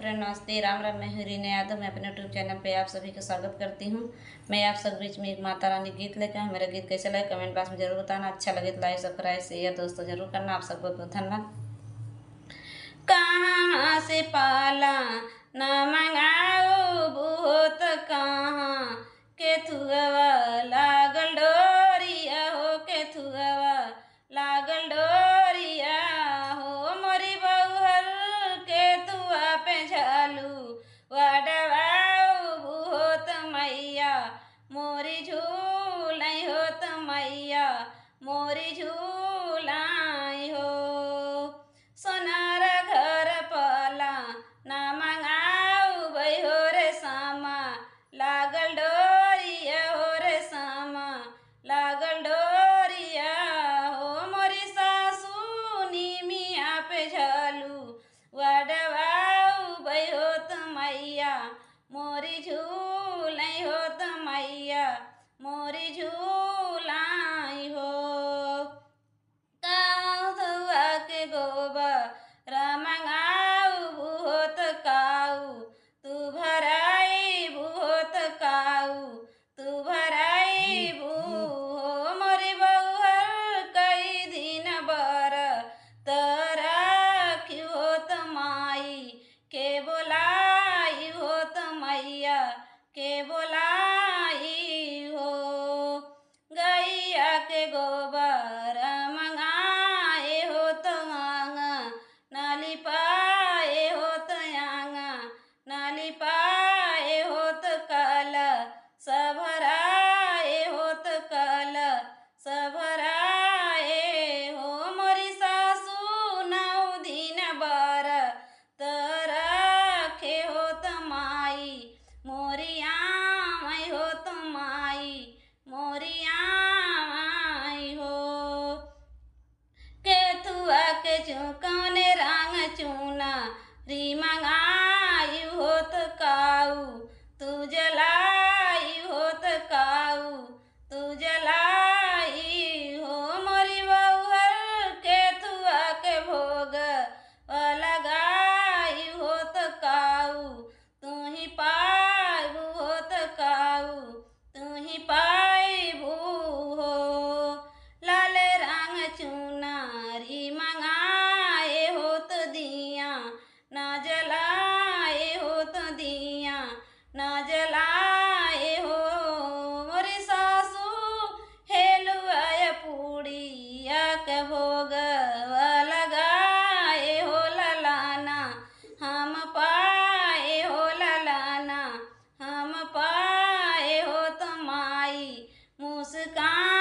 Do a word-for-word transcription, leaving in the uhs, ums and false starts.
नमस्ते, राम राम, मैं हूँ रीना यादव। मैं अपने YouTube चैनल पे आप सभी का स्वागत करती हूँ। मैं आप सब बीच में एक माता रानी गीत लेकर आऊँ। मेरा गीत कैसे लगे कमेंट बॉक्स में जरूर बताना। अच्छा लगे तो लाइक, सब्सक्राइब, शेयर दोस्तों जरूर करना। आप सबको बहुत धन्यवाद। कहाँ से पाला न मंगाऊ बहुत, कहाँ के थुआवा लागल डोरिया हो, के थुआवा लागल डोरिया हो। मोरी बउहर के थुआ पे झालू वडवाऊ बहुत मैया, मोरी झूलाई होत मैया, मोरी झूलाई हो। सोनार घर पला ना मंगाऊ बई हो रे सामा, लागल डोरिया हो रे सामा, लागल डोरिया हो। मोरी सासू निमिया पे झालू वडवाऊ बई होत मैया, मोरी झूलाई होत मैया, मोरी झूलाई हो। काऊ धुआ के गोबर मंगाऊ बहुत, काऊ तू भराई बहुत, काऊ तू भराई बू हो। मोरी बउहर कई दिन बर तोरा क्यों होत माई के बोलाई होत मैया के बोलाई हो। गैया के गोबर मंगाए होत आंगा, नाली पाए होत आंगा, नाली पाए होत काला, सभराए होत काला, सभराए हो। मोरी सासू नौ दिन बर तोरा के होत माई, मोरी आमई होत माई, मोरी आमई हो। केथुआ के चू-, कौने रंग चूना री मंगाई होत काऊ, तू जलाई होत काऊ, तू जलाई हो। मोरी बउहर केथुआ के भोग लगाई होत काऊ, तू ही पाइबू होत काऊ, तू ही पाइबू हो। लाल रंग चुनारी मंगाए होत दिया, ना जलाए होत दिया, ना जलाए हो। मोरी सासू हेलुआ पूड़िया के भोग लगाए हो ललाना, हम पाए हो ललाना, हम पाए होत माई मुस्कान।